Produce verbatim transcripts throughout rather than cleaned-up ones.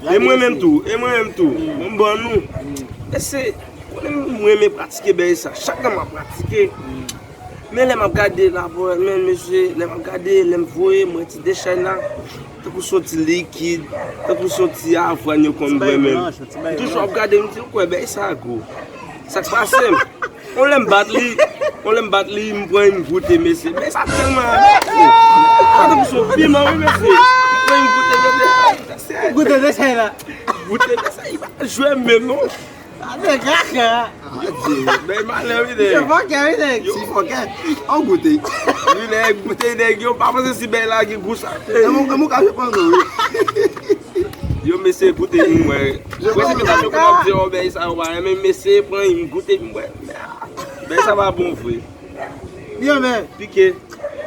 E mwen menm tou, e mwen menm tou. Mwen ban nou. Mesye, konnen m renmen pratike bèy sa. Chak tan m ap pratike. Men lè m ap gade lapòt, men mesye, lè m ap gade, lè m voye, mwen ti dechay la, tankou se yon ti likid, tankou se yon ti avwàn yo konn bwè menm. M toujou ap gade, m di, ou kwè bèy sa gwo. Sa k pase m? On lè m bat li, on lè m bat li, m pran, m goute, mesye. Men sa tèlman amèk, mesye. Sa tankou se yon piman, wi, mesye. M pran, m goute, mesye. Goute, mesye, la. Goute, mesye, li pa jwe menm, non. Sa se kaka. Adye. Men malè, wi, nèg. Se fòkè, wi, nèg. Yo. Si fòkè, an goute. Wi, nèg, goute, nèg, yo pa panse si bèy la gen gou sa. E mwen, e mwen ka jwe pandan, wi. Yo, mesye, goute, m wè. Mwen, se medam yo konn ap di, o, bèy sa, yo pa renmen, mesye, pran, m goute, m wè. Bèy sa pa bon vre. Yo, men. Pike.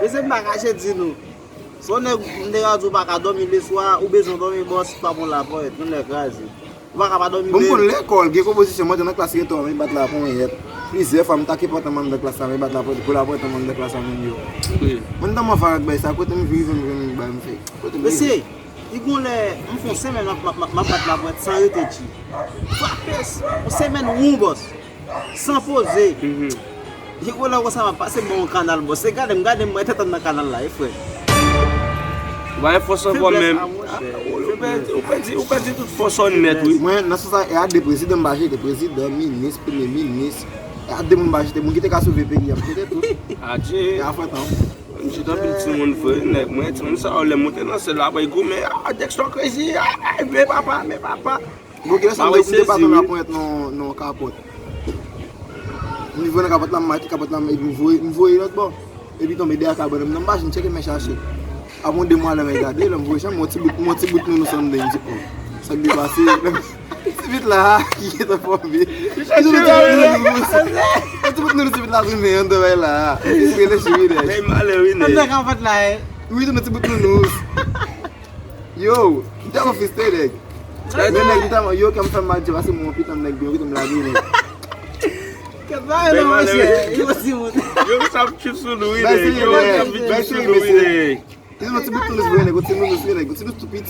Mesye, m pa kache di nou. Se yon nèg, m te ka di w pa ka dòmi leswa, ou bezwen dòmi, bòs, pa bon lapòt, yon nèg kraze. Ou pa ka pa dòmi. Bon, m konn lekòl, gen konpozisyon, mwen te nan klas reto, mwen bat laponyèt. Plizyè fwa, m take pòt an anndan klas la, mwen bat laponyèt, gwo laponyèt an anndan klas la, moun yo. Wi. Mwen tèlman fè ak bèy sa, kote m rive, m jwenn bèy m fè. Kote m rive. Mesye, li gon lè, m fè yon semèn, m ap, m ap, m ap, m ap bat laponyèt san rete tchi. Frape, yon semèn, won bòs. San poze. Mhm. Li gon lè konsa, m ap pase bon kanal, bòs. Se gade m, gade m, mwen tèt nan kanal la, e frè. Ou pa gen fòs ankò menm. Feblès, a, monchè. Ou pèdi, ou pèdi, ou pèdi tout fòs ou nèt, wi. Mwen, nan sans sa, e a de prezidan m pa jete, prezidan, minis, premye minis. E a de moun m pa jete, moun ki te ka sove peyi a, m jete tou. Adye. E a fè tan. M jete anpil timoun vre, nèg. Mwen, timoun sa yo, lè m monte nan sèn la, apre, goumen, a, Dexter crazy, a, men papa, men papa. Bon, kilè sa m te, m te bat laponyèt nan, nan kapòt. M rive nan kapòt la, m mate kapòt la, m voye, m voye lòt bò. Epi tonbe dèyè kabann, m nan machin, tcheke men chache. Apre yon de mwa, lè m gade, lè m voye chan, m wè ti bout, m wè ti bout nounous anndan, m di, o, sa k te pase? Ti bout la, ki gentan fòme. Yon ti bout nounous, yon ti bout nounous, ti bout la tounen anndan bay la. Li rele cheri, nèg. Men malè, wi, nèg. Anndan kapòt la, e. Wi, tounen ti bout nounous. Yo, m tèlman friste, nèg. Men nèg, m tèlman, yo, kè m fè m mal, Dye, pase mwen yon pitan nèg, yo kite m lage, nèg. Kèt pa rele, monchè. Yo, timoun. Yo, sa ap trip sou nou, wi, nèg. Yo, sa ap trip sou nou, wi, nèg. Yo, yon ti bout nounous vre, nèg, yon ti nounous vre, nèg, yon ti nounous tou piti.